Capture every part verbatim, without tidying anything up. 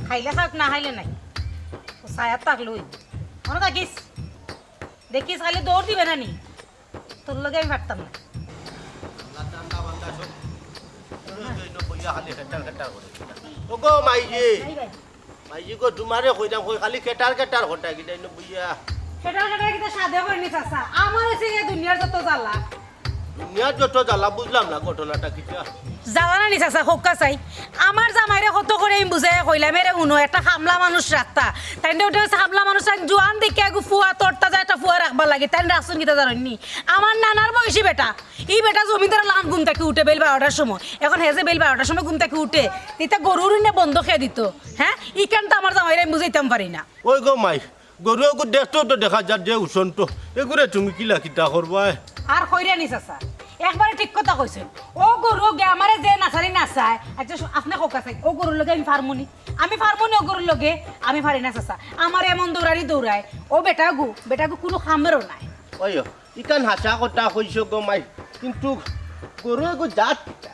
খাইলে খাউক, না খাইলে নাই। ও ছায়াত থাকলে অইবো। মনো থাকিস, দেখিস খালি দৌড় দিবে না নি, তোর লগে আমি পারতাম না। ওগো মাইজি, নাই ভাই। মাইজি গো, তুমারে কইরাম কই, খালি কেটার কেটার কটা কিতা ইনো বইয়া। কেটার কেটার কিতা সাধে কইনি চাচা, আমার অইছে গিয়া দুনিয়ার যত জ্বালা। দুনিয়ার যত জ্বালা, বুঝলাম না ঘটনাটা কিতা। জ্বালা না নি চাচা, কউক্কা চাই। আমার জামাইরে কত করি আমি বুঝাইয়া কইলাম, এরে হুনো, একটা কামলা মানুষ রাখতা। তাইন দে উঠে গেছে কামলা মানুষ, তাইন জুয়ান দেখিয়া এগু ফুয়া, তরতাজা একটা ফুয়া রাখবার লাগি। তাইন রাখছইন কিতা জানইন নি? আমার নানার বয়সী বেটা। ই বেটা জমিদার লাখান ঘুম থাকি উঠে বেইল বারোটার সময়। এখন হে যে বেইল বারোটার সময় ঘুম থাকি উঠে, ইতা গরুর ইনে বন্ধ খেয়ে দিত। হ্যাঁ, ইখান তো আমার জামাইরে আমি বুঝাইতাম পারি না। ওই গো মাই, গরু এগু দেখতেও তো দেখা যার যে উষন্ত, এগুরে তুমি কিলা কিতা করবায়? আর কইরা নি চাচা, একবারে ঠিক কথা কইছইন। ও গরু গে আমারে যে নাচানি নাচায়, আচ্ছা শু-, আপনে কউক্কা চাই, ও গরুর লগে আমি পারমু নি? আমি পারমু নি ও গরুর লগে? আমি পারি না চাচা, আমারে এমন দৌড়ানি দৌড়ায়। ও বেটাগু, বেটাগু কুনু কামেরও নায়। ওই ইখান হাছা কথা কইছো গো মাই, কিন্তু গরু এগু জাত কিতা?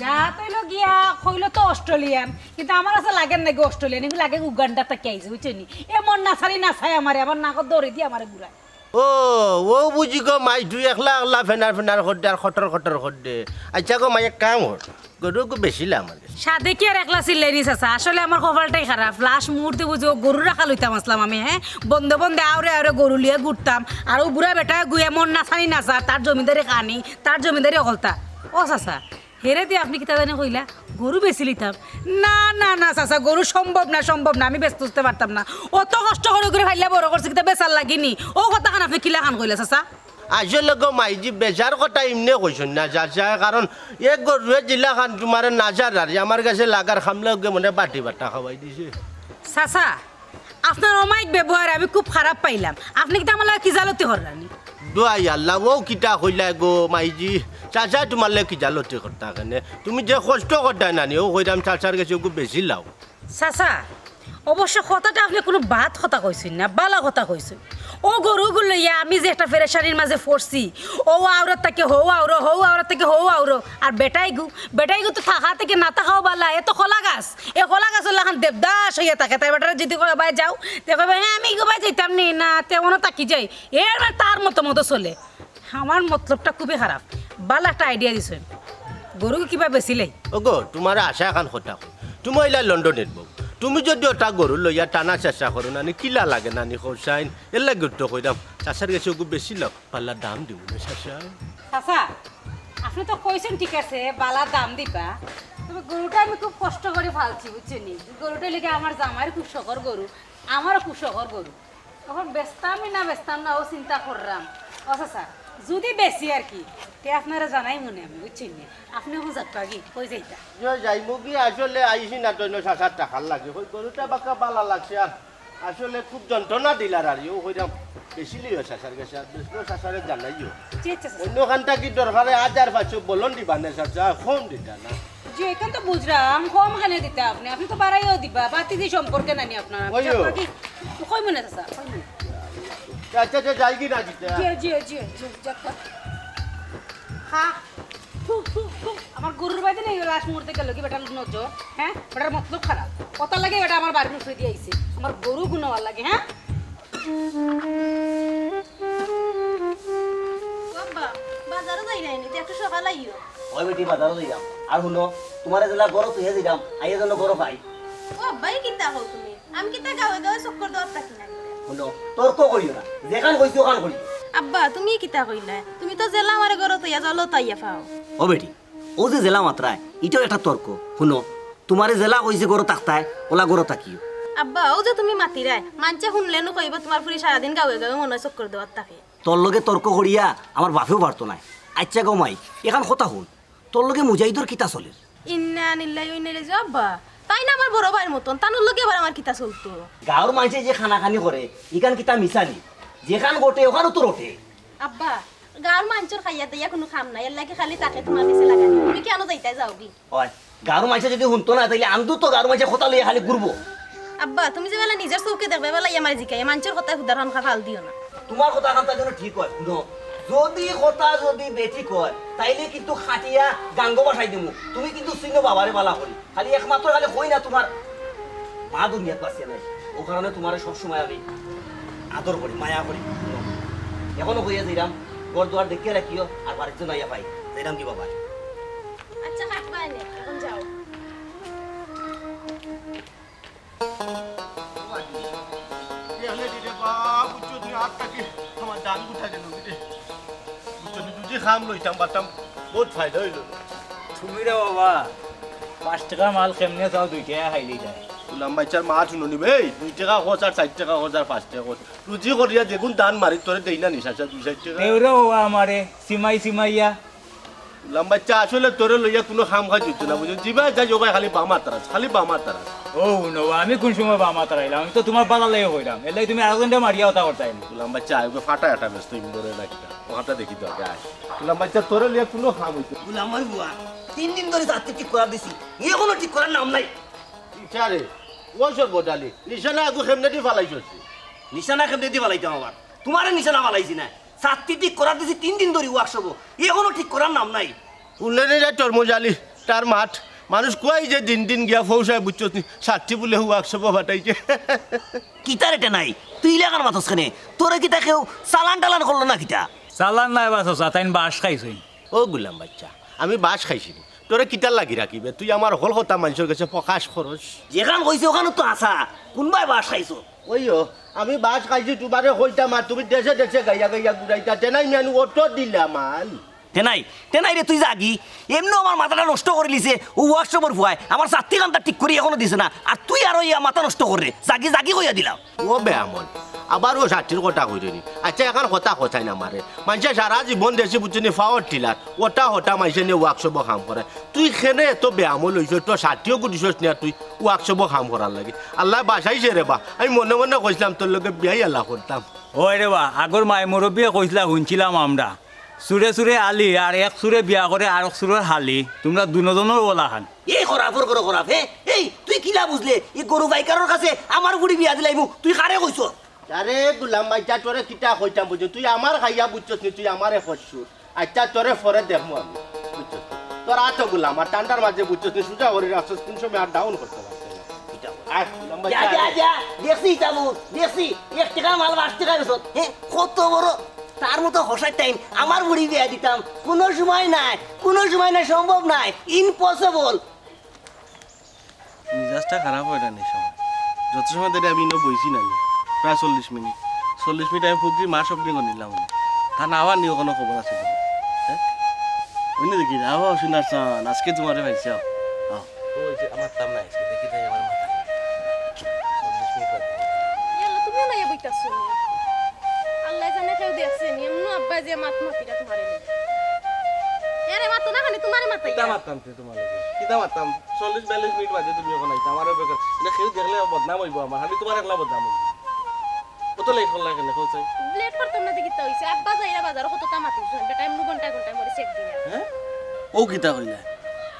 জাত অইলো গিয়া, কইলো তো অস্ট্রেলিয়ান, কিন্তু আমার কাছে লাগে না গো অস্ট্রেলিয়ান, এগু লাগে উগান্ডা থাকি আইছে, বুঝছো নি? এমন নাচানি নাচায় আমারে, আমার নাকত দড়ি দি আমারে ঘুরায়। ও, ও বুঝি গো মাই, তুই একলা একলা ফেনার ফেনার করদে আর খটর খটর করদে। আচ্ছা গো মাই, এক কাম কর, গরু এগু বেচিলা আমার গেছে। সাধে কি আর একলা চিল্লাইনি চাচা, আসলে আমার কপালটাই খারাপ। লাস্ট মুহূর্তে বুঝি ও গরু রাখাল অইতাম আছলাম আমি, হ্যাঁ, বন্দে বন্দে আওরে আওরে গরু লইয়া ঘুরতাম, আর ও বুড়া বেটাগু এমন নাচানি নাচার, তার জমিদারি খানি, তার জমিদারি অকলতা। ও চাচা, হেরে দি আপনে কিতা জানি কইলা, গরু বেচিলিতাম। না, না, না, চাচা, গরু সম্ভব না, সম্ভব না, আমি বেচতে উচতে পারতাম না। অত কষ্ট করি করি পাইলা বড় করছি, কিতা বেচার লাগি নি? ও কথাখান আপনে কিলাখান কইলা, চাচা? আসলে গো মাইজি, বেচার কথা ইমনে কইছইন না, চাচা, কারণ এক গরুয়ে জিলাখান তুমারে নাচার আর আমার গেছে লাগার কামলা এগুয়ে মনে বাটি বাটা খাওয়াই দিছে। চাচা, আপনার অমায়িক ব্যবহারে আমি খুব খারাপ পাইলাম। আপনে কিতা আমার লগে কিজালতি কররা নি? দোয়াই আল্লাহ, ও কিতা কইলা গো মাইজি? চাচায় তুমার লগে কিজালতি করতা কেনে? তুমি যে কষ্ট করতায় না নি, ও কইরাম চাচার গেছে এগু বেচিলাও। চাচা, অবশ্য কথাটা আপনে কুনু বাদ কথা কইছইন না, বালা কথা কইছইন। ও গরুগু লইয়া আমি যে একটা পেরেশানির মাঝে পড়ছি, ও আওরর থাকি হউ আওরো, হউ আওরর থাকি হউ আওরো, আর বেটাইগু, বেটাইগু তো থাকা থাকি না থাকাও বালা, এ তো কলা গাছ, এ কলা গাছর লাখান দেবদাস অইয়া থাকে। তাই বেটারে যুদি কয়, "বায় যাও", তে কইবো, "হ্যাঁ, আমি ইগু বায় যাইতাম নি, না, তে অনো থাকি যাই।" এর মানে তার মতো মতো চলে। আমার মতলবটা খুবই খারাপ। বালা একটা idea দিছইন। গরু কিবা বেচিলাই? ওগো, তুমারে হাছা এখান কথা কই। তুমি অইলা লন্ডনর বউ। তুমি যুদি ওটা গরু লইয়া টানার চেষ্টা করো না নি, কিলা লাগে না নি কও চাইন। এরলাগি তো কইরাম, চাচার গেছে এগু বেচিলাও, বালা দাম দিমু নে চাচা। চাচা, আপনে তো কইছইন ঠিক আছে, বালা দাম দিবা। তবে গরুটা আমি খুব কষ্ট করি পালছি, বুঝছইন নি? গরুটা অইলো গি আমার জামাইর খুব শখর গরু, আমারও খুব শখর গরু। অখন বেচতাম নি না বেচতাম না, অউ চিন্তা কররাম। ও চাচা, যুদি বেচি আর কি, তে আপনারে জানাইমু নে আমি, বুঝছইন নি? আপনে অখন যাউক্কা গি, কই যাইতা? ইয়ো যাইমু গি, আসলে আইছি না তো, ইনো চাচার টাকার লাগি। কই গরুটা বাক্কা বালা লাগছে, আর আসলে খুব যন্ত্রণা দিলার আর, ইয়ো কইরাম, বেচিলিও চাচার গেছে, আর বেচলেও চাচারে জানাইও। জি, আচ্ছা, চাচা। অন্য খানটা কি দরকারে হাজার পাঁচশো বলন দিবা না চাচা, কম দিতা না। জি, অখান তো বুঝরাম, কম কেনে দিতা আপনে? আপনে তো বাড়াইয়াও দিবা, বাতিদি সম্পর্কে নানি আপনার। ওই যাউক্কা ও। গি, কইমু নে চাচা, কইমু নে। আচ্ছা, আচ্ছা, যাই কি না দিতে? জি, জি, জি, জি, যাউক্কা। হা, থু, থু, থু। আমার গরুর বায়দি নি, লাস্ট মুহূর্তে গেলো গি বেটার নজর, হ্যাঁ? বেটার মতলব খারাপ। অতার লাগি বেটা আমার বাড়ির উপরেদি আইছে। আমার গরু গুনাবার লাগি, হ্যাঁ? ও আব্বা, বাজারো যাইরায় নি, তে একটু সকাল আইও। ওই বেটি, বাজারো যাইরাম। আর হুনো, তুমারে যেলা ঘরো থইয়া যাইরাম, আইয়া যেন ঘরো পাই। ও আব্বা, ই কিতা কও তুমি? আমি কিতা গাঁওয়ে গাঁওয়ে চক্কর দেওয়াত থাকি না? হুনো, তর্ক করিও না, যেখান কইছি অখান করিও। আব্বা, তুমি কিতা কইলায়? তুমি তো যেলা আমারে ঘরো থইয়া যাও, অলা তো আইয়া পাও। ও বেটি, অউ যে যেলা মাতরায়, ইটাও একটা তর্ক। হুনো, তুমারে যেলা কইছি ঘরো থাকতায়, অলা ঘরো থাকিও। আব্বা, অউ যে তুমি মাতিরায়, মানষে হুনলে নু কইবো তুমার ফুড়ি সারাদিন গাঁওয়ে গাঁওয়ে মনে অয় চক্কর দেওয়াত থাকে। তোর লগে তর্ক করিয়া আমার বাপেও পারতো নায়। আইচ্ছা গো মাই, এখান কথা হুন, তোর লগে মুজাহিদর কিতা চলের? ইন্না লিল্লাহি ওয়া ইন্না ইলাইহি রাজিউন। আব্বা, তাইন আমার বড় ভাইর মতন, তান লগে আবার আমার কিতা চলতো? গাঁওর মানষে যে কানাকানি করে, ইখান কিতা মিছা নি? যেখান ঘটে, অখানউ তো রটে। আব্বা, গাঁওর মানষর খাইয়া দাইয়া কুনু কাম নাই, এরলাগি খালি তাকে তুমার গেছে লাগানি। তুমি কিয়ানো যাইতায় যাওগি? অয়, গাঁওর মানষে যুদি হুনতো না, তাইলে আন্দু তো গাঁওর মানষে কথা লইয়া খালি ঘুরবো। আব্বা, তুমি যে বেলা নিজর চউখে দেখবায়, বেলা ইয়া আমারে জিকাইয়া, মানষর কথায় হুদার কান ফাল দিও না। তুমার কথা কান্তা যেন ঠিক অয়, হুনো। যুদি কথা যুদি বেঠিক অয়, তাইলে কিন্তু কাটিয়া গাঙ্গো ভাসাই দিমু। তুমি কিন্তু চিনো বাবারে বালা করি। খালি একমাত্র খালি কই না তুমার মা দুনিয়াত বাঁচিয়া নাই, অউ কারণে তুমারে সবসময় আমি আদর করি, মায়া করি। এখনো কইয়া যাইরাম, ঘর দুয়ার দেখিয়া রাখিও, আর বাড়িত যেন আইয়া পাই। যাইরাম কি বাবা? আচ্ছা, থাক বাইনে, এখন যাও। এনে দিলে বাপ, বুঝছো নি, আর থাকি আমার জান গুটা গেল রে। বুঝছো নি, দুজি খাম লইতাম পারতাম, বউত ফায়দা অইলো। তুমি রে বাবা, পাঁচ টেকা মাল কেমনে চাও, দুই টেকা খাইলেই যায়। গুলাম বাইচ্চার মাত হুনো নি বে, দুই টেকা খরচ আর চাইর টেকা খরচ আর পাঁচ টেকা খরচ। রুজি করিয়া যেগুন দান মারি তোরে দেই না নি, চাচা, দুই চাইর টেকা। দেও রে বাবা আমারে, সিমাই সিমাইয়া। গুলাম বাইচ্চা, আসলে তোরে লইয়া কুনু কাম কাজ অইতো না, বুঝছো? জিবায় যাই, ও ভাই, খালি বাম আতরাস, খালি বাম আতরাস। ও, হুনো বা, আমি কুন সময় বাম আতরাইলাম? আমি তো তুমার বালা লাগি কইরাম। এর লাগি তুমি আরোজনরে মারিয়া অতা করতায় নি। গুলাম বাইচ্চা, আইগো ফাটা এটা ব্যস্ত, ইন্দুরে না কিতা? অখানটা দেখি তো আগে, আয়। গুলাম বাইচ্চা, তোরে লইয়া কুনু কাম অইতো না। গুলামর ফুয়া, তিন দিন ধরি ছাত্তি ঠিক করার দিছি, এখনো ঠিক করার নাম নাই। ইটা রে, ও সর্বজালি, নিশানা আগু কেমনেদি ফালাইছস? নিশানা কেমনেদি ফালাইতাম আবার? তুমারে নিশানা ফালাইছি না। ছাত্তি ঠিক করার দিছি তিন দিন ধরি, ওয়ার্কশপো, এখনো ঠিক করার নাম নাই। হুনলে নি রে তরমুজ আলী, তার মাত, মানুষ কয় যে দিন দিন গিয়া ফৌসায়, বুঝছস নি, ছাত্তি বুলে ওয়ার্কশপো ফাটাইছে। কিতা রে টেনাই, তুই ইলাখান মাতস কেনে? তোরে কিতা কেউ চালান টালান করলো না কিতা? চালান নায় বা চাচা, তাইন বাঁশ খাইছইন। ও গুলাম বাইচ্চা, আমি বাঁশ খাইছি নি? তোরে কিতার লাগি রাখিবে? তুই আমার হকল কথা মানষর গেছে প্রকাশ করস। যেখান কইছে ওখানো তো হাছা, কুনবায় বাঁশ খাইছো? ওইও, আমি বাঁশ খাইছি, তুমারে কইতাম আর তুমি দেশে দেশে গাইয়া গাইয়া ঘুরাইতা, টেনাই মিয়ানু অটো দিলাম আন। টেনাই, টেনাই রে, তুই যাগি। এমনেউ আমার মাথাটা নষ্ট করিলিছে, ও ওয়ার্কশপর ফুয়ায় আমার ছাত্তি কান্তা ঠিক করি এখনো দিছে না, আর তুই আরো ইয়া মাথা নষ্ট কররে, যাগি, যাগি কইয়া দিলাম। ও বেয়ামল, আবার ও ছাত্তির কথা কইরে নি। আচ্ছা, এখান কথা কথাই না মারে। মানষে সারা জীবন দেশি বুঝছো নি পাওয়ার টিলার, ওটা হটা মানষে নিয়া ওয়ার্কশপো কাম করে। তুই কেনে এত বেয়ামল অইছস, তোর ছাত্তিও গুটিছস নিয়া তুই ওয়ার্কশপো কাম করার লাগি। আল্লায় বাঁচাইছে রে বা, আমি মনে মনে কইছলাম তোর লগে বিয়াই আল্লাহ করতাম। ওই রে বা, আগর মাই মুরব্বিয়ে কইছলা হুনছিলাম আমরা, চুরে চুরে আলি, আর এক চুরে বিয়া করে আরক চুরর হালি। তুমরা দুনোজনর ওলাখান। এই খরাফর ঘরো খরাফ, হে? এই, তুই কিলা বুঝলে? ই গরু বাইকারর কাছে আমার ফুড়ি বিয়া দিলাইমু, তুই কারে কইছস? আরে গুলাম বাইচ্চা, তোরে কিতা কইতাম বুঝছস? তুই আমার খাইয়া বুঝছস নি, তুই আমারে কইছস। আচ্ছা, তোরে পরে দেখমু আমি, বুঝছস নি? তোর আতো গুলাম, আর ঠান্ডার মাঝে বুঝছস নি, সুজা করি রাখছস, কুন সময় আর ডাউন করতে পারছে না। কিতা কর? আয়, গুলাম বাইচ্চা, যা, যা, আয়। যা, দেখছি ইতা বহুত, দেখছি, এক টেকা মাল পাঁচ টেকা বেচত, হে, কত বড় তার মতো হসার টাইম, আমার ফুড়ি বিয়া দিতাম, কুনু সময় নায়, কুনু সময় নায়, সম্ভব নায়, ইম্পসিবল। মিজাজটা খারাপ অয় না নি সময়, যত সময় ধরি আমি ইনো বইছি না নি, প্রায় চল্লিশ মিনিট, চল্লিশ মিনিট আমি ফুকরি মা স্বপ্নে গনিলাম। তা না আওয়ার নিও কুনু খবর আছে না? হ্যাঁ? অইন্য দেখি, আও, আও, সোনার চান, আজকে তুমারে পাইছি, আও, আও। ও, ওই যে আমার তাম নাই, আজকে দেখি তাই আমার মাথা। চল্লিশ মিনিট বাদে। ইয়াল্লা, তুমিও নাইয়া বইতাছো নি? আল্লায় জানে কেউ দেখছে নি, এমনও আব্বায় যে মাত মাতিরা তুমারে নি। এরে মাতো না, খালি তুমারে মাতাই। কিতা মাততাম তে তুমার লগে? কিতা মাততাম? চল্লিশ বিয়াল্লিশ মিনিট বাদে তুমি অখন আইতা, আমারে বেকার। ইটা কেউ দেখলে বদনাম অইবো আমার, খালি তুমার একলা বদনাম অইবো। অত লেট করলা কেনে, কও চাই? লেট করতাম না, দেখি তো অইছে। আব্বা যাইরা বাজারো কততা মাতিছইন, বেটা এমনে ঘন্টায় ঘন্টায় মরি চেক দিয়া। হ্যাঁ? ও কিতা কইলা?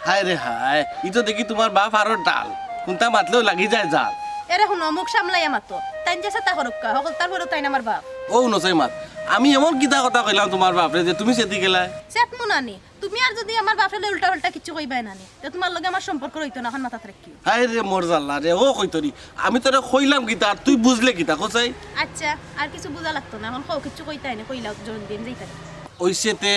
হায় রে হায়, ই তো দেখি তুমার বাপ আরো ডাল। কুনতা মাতলেও লাগি যায় জাল। এরে হুনো, মুখ সামলাইয়া মাতো। তাইন যে সেতা করউক্কা, হকলতার পরেও তাইন আমার বাপ। ও নছাই মাত, আমি এমন কিতা কথা কইলাম তুমার বাপরে যে তুমি সেতি গেলায়? চেতমু না নি। তুমি আর যুদি আমার বাপরে লইয়া উল্টা-পাল্টা কিচ্ছু কইবায় না নি, তে তুমার লগে আমার সম্পর্ক রইতো না, অখন মাথাত রাখিও। হায় রে মোর জাল্লা রে, ও কইতো নি, আমি তোরে কইলাম কিতা, আর তুই বুঝলে কিতা, কও চাই? আচ্ছা, আর কিছু বুঝা লাগতো না, অখন কও, কিচ্ছু কইতায় না, কইলাও, জোর দিন যাইতাম। অইছে তে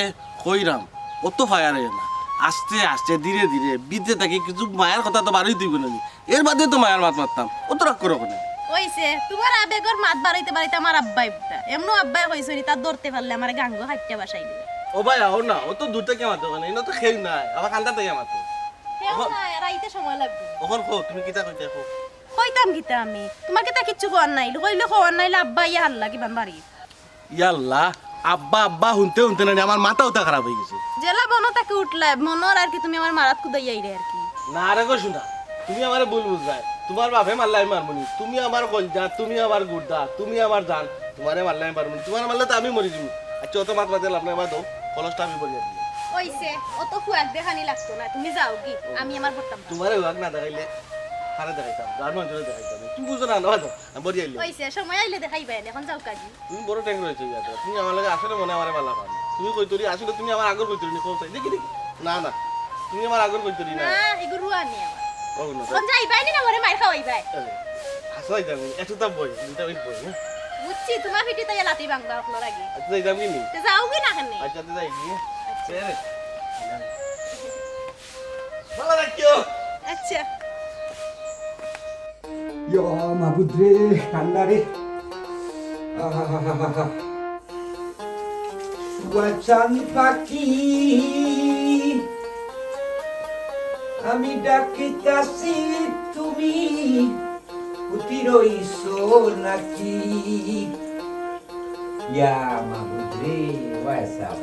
কইরাম, অত ফায়ার অইও না, আস্তে আস্তে ধীরে ধীরে ভিতরে থাকি কিছু মায়ার কথা তো বারই দিবো না নি। এর বাদে তো মায়ার মাত মাততাম, অত রাগ করো কেনে? অইছে, তুমার আবেগর মাত বারইতে বারইতে আমার আব্বায় বুঝতা। এমনও আব্বায় কইছইন নি, তার ধরতে পারলে আমারে গাঙ্গো খাইট্টা বাসাই দিবা। ও ভাই, আও না, অত দূর থাকি মাতো কেনে? ইনো তো কেউ নাই, আবার কান্দা থাকি মাতো। কেউ অখন নাই, আর আইতে সময় লাগবো। অখন কও, তুমি কিতা কইতায় কও। কইতাম কিতা আমি? তুমার কিতা কিচ্ছু কওয়ার নাইল? কইলে কওয়ার নাইলে আব্বা আইয়া হারলা কিবান বাড়ি। ইয়াল্লা, আব্বা, আব্বা হুনতে হুনতে না নি আমার মাথা উতা খারাপ অইগেছে। যেলা মনো থাকি উঠলায়, মনো অর আর কি তুমি আমার মারাত কুদাইয়া আইরায় আর কি। না রে গো সোনা, তুমি আমারে ভুল বুঝরায়। তুমার বাপে মারলে আমি মারমু নি। তুমি আমার কইলজা, তুমি আমার গুর্দা, তুমি আমার জান। তুমারে মারলে আমি পারমু নি। তুমারে মারলে তো আমি মরি যিমু। আচ্ছা, অত মাত মাতি লাভ নাই, আমার দেও, কলসটা আমি ভরিয়া দিমু। অইছে, অত খুয়াক দেখানি লাগতো না, তুমি যাওগি, আমি আমার করতাম। তুমারে হুয়াক না দেখাইলে, কারে দেখাইতাম? গাঁওর মানষরে দেখাইতাম। তুমি বুঝো না, না, না, আমি ভরিয়া আইলে। অইছে, সময় আইলে দেখাইবায়, অখন যাও কাজী। তুমি বড় ট্যাংরা অইছো ইয়াতে। তুমি আমার লগে আসলে মনে আমারে বালা পাও। তুমি কইতরি, আসলে তুমি আমার আগর কইতরি নি, কও চাই। দেখি, দেখি। না, না। তুমি আমার আগর কইতরি না। না, এগু রুয়া নি আমার। ও, না, অখন যাইবায় নি না, আমারে মাইর খাওয়াইবায়। আরে, যাইতাম নি, একটু তা বই, দুইটা মিনিট বই, হ্যাঁ? বুঝছি, তুমার পিঠিত আইয়া লাথি ভাঙবা অকলর আগে। আচ্ছা, যাইতাম কি নি? তে যাওগি না কেনে? আচ্ছা, তে যাই গি। আচ্ছা। তে রে। ভালা থাকিও। আচ্ছা। ইয়া মাবুদ রে, কান্দা রে। আহাহাহাহা। সুয়াচান পাখি, আমি ডাকিতাছি তুমি, উতি রইছো নাকি? ইয়া মাবুদ রে, ওয়াসাব।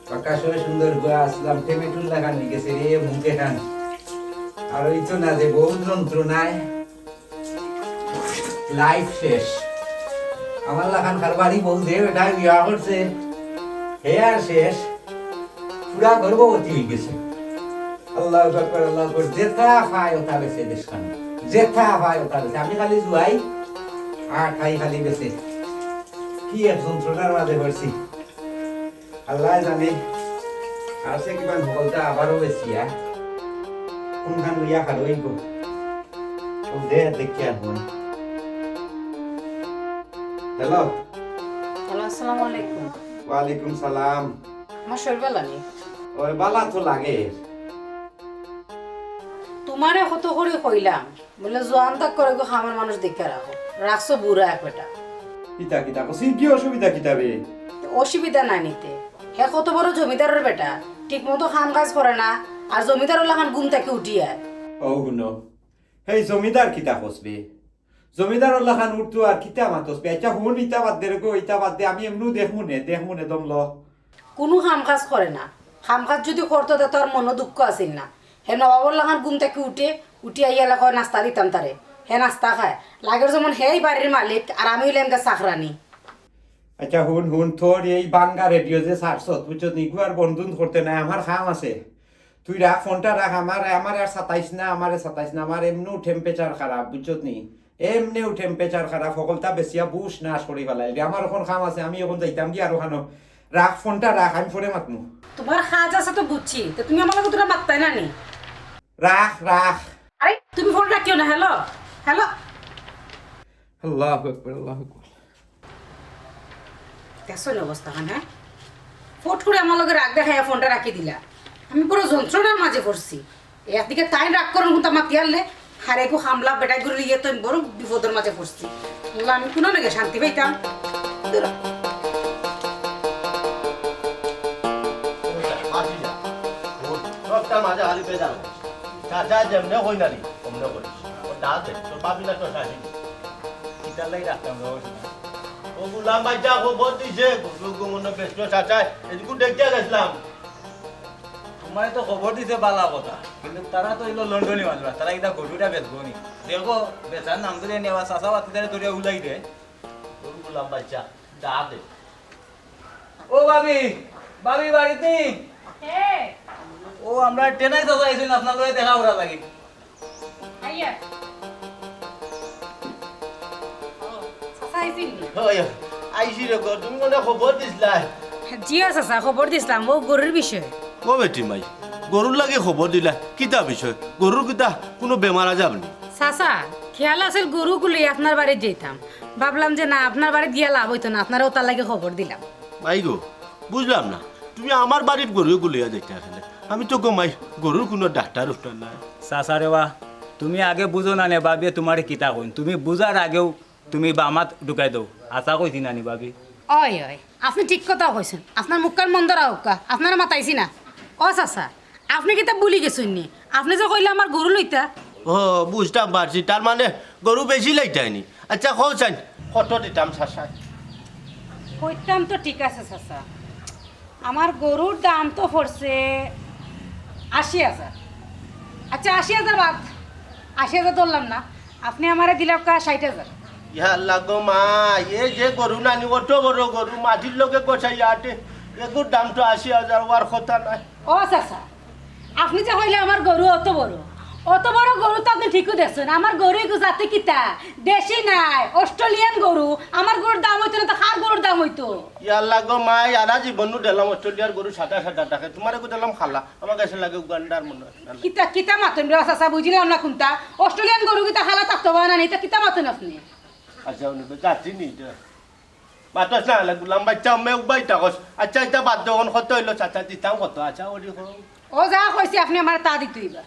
প্রকাশ হয়ে সুন্দর হয়ে আসলাম, টেমেটুর লাগান হয়ে গেছে রে, মুখে খান। আর ওই তো না যে বউ যন্ত্রণায়। লাইফ শেষ। আমার লাখান কারবারি বউ যে বেটায় বিয়া করছে, হে আর শেষ। পুরা গর্ভবতী হয়ে গেছে। আল্লাহু আকবার, আল্লাহু আকবার। যেটা পায় ওটা বেচে দেশখান। যেটা পায় ওটা বেচে। আমি খালি জুয়াই আর খাই খালি বেচে। কি এক যন্ত্রণার মাঝে পড়ছি। আল্লাহ জানে, আর সে কিমান হকলতা আবারও বেশি, হ্যাঁ? কোনখান লইয়া হারোইব? ও দে, দেখি আর বোন। হ্যালো। হ্যালো, আসসালামু আলাইকুম। ওয়ালাইকুম সালাম। আমার শরীর ভালা নি? ওই ভালা তো লাগে। তুমারে কত করি কইলাম, বলে, জোয়ান থাক করে গো, খামার মানুষ দেখে রাখো। রাখছো বুড়া এক বেটা। কিতা, কিতা কছি? কি অসুবিধা কিতা বে? অসুবিধা নাই নিতে। হে কত বড় জমিদারর বেটা, ঠিক মতো কাম কাজ করে না, আর জমিদারর লাখান ঘুম থাকি উঠি আয়। ও হুনো, হেই জমিদার কিতা কছ বে? জমিদারর লাখান উঠতো আর কিতা মাতছ বে? আচ্ছা হুন, ইতা বাদ দে রে গো, ইতা বাদ দে, আমি এমনু দেখমু নে, দেখমু নে, দম ল। কুনু কাম কাজ করে না। কাম কাজ যুদি করতো, তে তার মনো দুঃখ আছিল না। হে নবাবর লাখান ঘুম থাকি উঠে, উঠি আইয়া এলা কয় নাস্তা দিতাম তারে। হে নাস্তা খায়। লাগের যেমন হেই বাড়ির মালিক, আর আমি অইলাম গিয়া চাকরানি। আচ্ছা হুন, হুন, তোর এই বাঙ্গা রেডিও যে ছাড়ছত, বুঝছত নি? ইগু আর বন্ধুন করতে নাই, আমার কাম আছে। তুই রাখ, ফোনটা রাখ, আমার, আমার আর সাতাইশ না, আমারে সাতাইশ না, আমার এমনেও temperature খারাপ, বুঝছত নি? এমনেও temperature খারাপ, হকলতা বেচিয়া বুশ নাশ করি ফালাইলি। আমার অখন কাম আছে, আমি অখন যাইতাম গি আর অখানো। রাখ, ফোনটা রাখ, আমি পরে মাতমু। তুমার কাজ আছে তো বুঝছি, তে তুমি আমার লগে দুরা মাততায় না নি? রাখ, রাখ। আরে, তুমি ফোন রাখিও না, হ্যালো? হ্যালো? আল্লাহু আকবার, আল্লাহু আকবার। দেখছো নি অবস্থাখান, হ্যাঁ? ফট করে আমার লগে রাগ দেখাইয়া ফোনটা রাখি দিলা। আমি বড় যন্ত্রণার মাঝে পড়ছি। একদিকে তাইন রাগ করইন কুন্তা মাতি আনলে, আর এগু হামলা বেটাইগুরে লইয়া তো আমি বড় বিপদর মাঝে পড়ছি। আল্লাহ, আমি কুনো নাগে শান্তি পাইতাম। দূর। মাতি যা। সবটার মাঝে খালি বেজাল। যা, যা, যেমনে কই না নি, অমনে করিস। ও দা দে, তোর ভাবি না তো শাসি। কিতার লাগি রাখতাম রে, ওই সময়? ও গুলাম ভাই যা খবর দিছে, গরু গো মনে বেচলো চাচায়, এদিকে দেখিয়া গেছিলাম। তোমারে তো খবর দিছে বালা কথা, কিন্তু তারা তো অইলো লন্ডনি মানুষ, তারা ইটা গরুটা বেচবো নি। দেখো, বেচার নাম ধরে নেওয়া, চাচা বাতি ধরে ধরে উলাই দেয়। ও গুলাম ভাই যা, দা দে। ও ভাবি, ভাবি বাড়িত নি? কে? ও, আমরা টেনাই চাচা আইছইন আপনার লগে দেখা করার লাগি। আইয়া। ও, চাচা আইছইন নি? ওই, আইছি রে গো, তুমি মনে খবর দিছলায়? জি অয় চাচা, খবর দিছলাম, ও গরুর বিষয়ে। ও বেটি মাই, গরুর লাগি খবর দিলা, কিতা বিষয়? গরুর কিতা কুনু বেমার আজাব নি? চাচা, খেয়াল আছিল গরু গুলি আপনার বাড়িত যাইতাম, ভাবলাম যে না, আপনার বাড়িত গিয়া লাভ অইতো না, আপনারে অতার লাগি খবর দিলাম। মাই গো, বুঝলাম না, তুমি আমার বাড়িত গরু গুলিয়া যাইতা কেনে? আমি তো গো মাই, গরুর কুনু ডাক্তার উক্তার নাই। চাচা রে বা, তুমি আগে বুঝো না নে, ভাবিয়ে তোমারে কিতা কইন, তুমি বুঝার আগেউ তুমি বামাত ঢুকাই দেও। আশা কইছি না নি ভাবি? অয়, অয়, আপনে ঠিক কথা কইছইন। আপনার মুখখান বন্ধ রাখউক্কা, আপনারে মাতাইছি না। ও চাচা, আপনে কিতা ভুলি গেছইন নি? আপনে যে কইলা আমার গরু লইতা। ও, বুঝতাম পারছি, তার মানে গরু বেশি লইতায় নি। আচ্ছা, কও চাইন, কত দিতাম চাচা? কইতাম তো ঠিক আছে চাচা, আমার গরুর দাম তো পড়ছে আশি হাজার। আচ্ছা, আশি হাজার বাদ, আশি হাজার ধরলাম না, আপনে আমারে দিলাউক্কা ষাইট হাজার। ইয়া আল্লাহ গো মা, এ যে গরু নানি, অত বড় গরু, মাটির লগে গছাইয়া আটে, এগুর দাম তো আশি হাজার অওয়ার কথা নায়। ও চাচা, আপনে যে কইলা আমার গরু অত বড়, অত বড় গরু তো আপনে ঠিকউ দেখছইন। আমার গরু এগু জাতে কিতা? দেশি নায়, অস্ট্রেলিয়ান গরু। আমার গরুর দাম অইতো না তো কার গরুর দাম অইতো? ইয়াল্লা গো মাই, আরা জীবন নু দিলাম অস্ট্রেলিয়ার গরু সাদা সাদা থাকে, তুমার এগু দিলাম কালা, আমার গেছে লাগে উগান্ডার মনে অয়। কিতা, কিতা মাতইন রে চাচা, বুঝিলাম না কুনটা। অস্ট্রেলিয়ান গরু কিতা কালা থাকতো পারে না নি, তা কিতা মাতইন আপনে? আচ্ছা, উনি তো জাতি নি তো। মাতস না, আলা গুলাম বাইচ্চা, অমে উবাইতা কস। আচ্ছা, ইতা বাদ দেও, অখন কত অইলো চাচা, দিতাম কত? আচ্ছা, ওরি কও। ও যা কইছি আপনে আমারে তা দিতে অইবা।